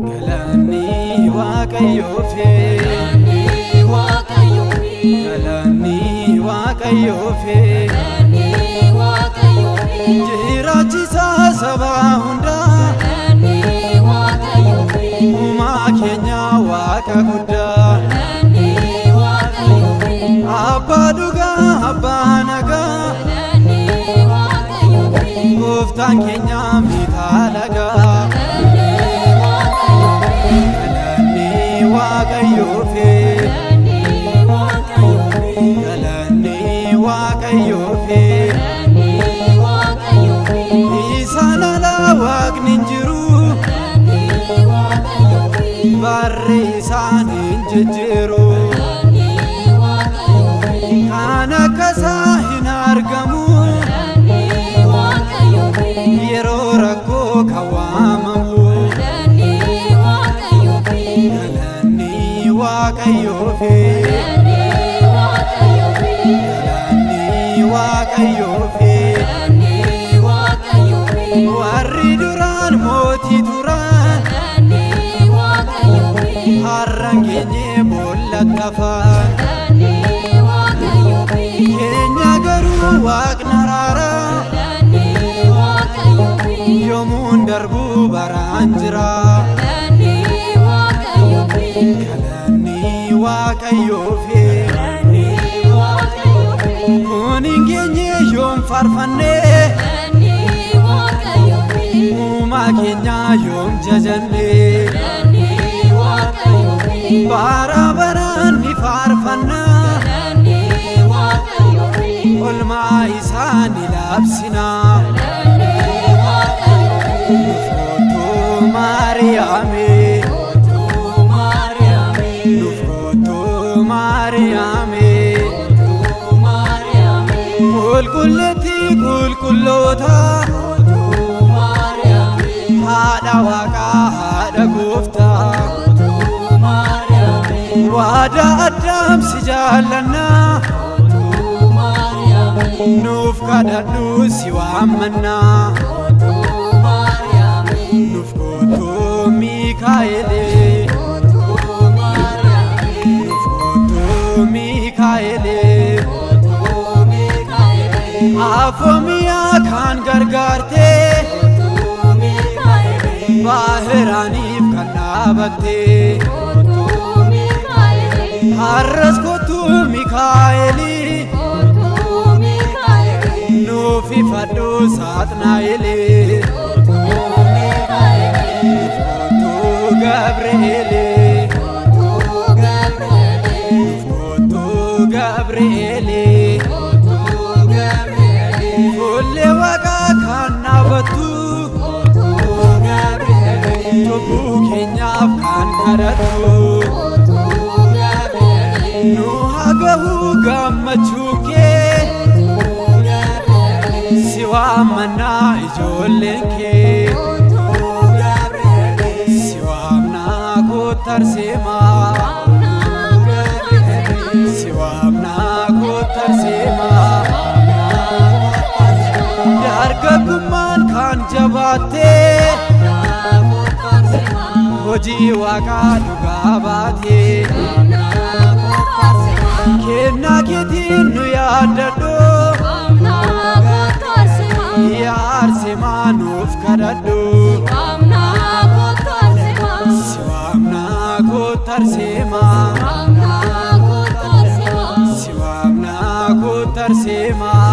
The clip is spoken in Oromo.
Galanni Waaqayyoofi. Galanni Waaqayyoofi. Jiraachisaa sabaa hundaa. Uumaa keenya Waaqa guddaa. Abbaa dhugaa, abbaa nagaa. Gooftaan keenya mitaa lagaa. Galanni Waaqayyoofi. Galanni Waaqayyoofi. Isaan alaa Waaqni hin jiru. Barri isaan hin jijjiiru. Kan akka isaa hin argamu. Yeroo rakkoo kan waamamu. Galanni Waaqayyoofi. Galanni Waaqayyoofi. Warri duraan mootii turan har'an geenye boolla tafan. Keenya garuu Waaqni araaraa yoomuun darbuu baraan jira. Galanni Waaqayyoofi. Kun hin geenye yoom faarfannee, uumaa keenya yoom jajannee. Bara baraan ni faarfannaa, olmaa isaa ni labsinaa. Nuuf kottuu Maariyaami. Nuuf kottuu Maariyaami. Qulqulleetti qulqulloota. Haadha Waaqaa, haadha Gooftaa. Waadaa Addaam si jaallannaa. Nuuf kadhadhu si waammannaa. Nuuf kottuu Miikaa'elee. Nuuf kottuu Miikaa'elee. Afoomiyaa kan gargaartee, baahiraaniif kan dhaabattee. Har'as kottuu Mikaa'elii. Nuuf ifadhu Saaxnaa'elee. Nuuf kottuu Gabri'eelee. Nuuf kottuu Gabri'eelee. Fuullee Waaqaa kan dhaabattu. Cubbuu keenyaaf kan kadhattu. Nu haa gahuu gammachuu kee. Si waammannaa ijoolleen kee. Si waamnaa kottarseemaa. Si waamnaa kottarseemaa. Dargaggummaan kan jabaattee, hojii Waaqaa dhugaa baatee. Kennaa keetiin nu yaaddadhu. Yaa Arseemaa, nuuf kadhadhu. Si waamnaa kottarseemaa. Si waamnaa kottarseemaa.